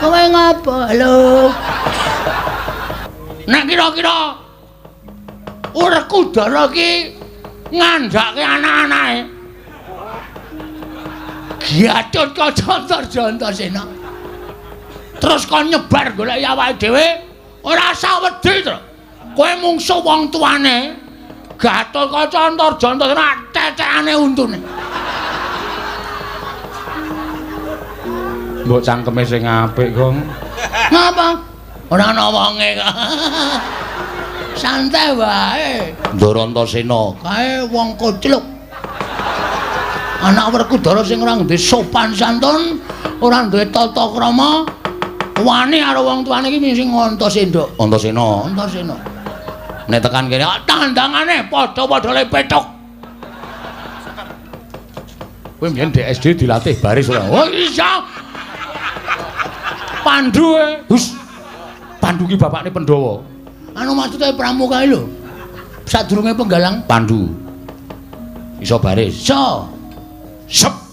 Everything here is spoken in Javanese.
Kowe ngapa? Halo. Nek kira-kira Werkudara ki ngandhake anak-anake. Gatotkaca Antarja Antasena. Terus kon nyebar golek awake dhewe ora usah wedi to. Kowe mungsuh wong tuane. Gatotkaca Antarja Antasena tetekane untune. Mbok cangkeme sing apik, Gong. Ngapa? Ora ana wonge kok. Santai wae. Ndara Antasena kae wong kocluk. Anak Werkudara sing ora duwe sopan santun, ora duwe tata krama, wani karo wong tuane iki sing Antasena. Antasena. Antasena. Nek tekan kene tandangane padha-padha le pethuk. Kowe mbiyen di SD dilatih baris ora? Oh iya. Pandu e. Hus. Pandu ki bapakne Pandhawa. Anu maksude pramuka iki lho. Sadurunge penggalang Pandu. Iso baris. Iso. Sep.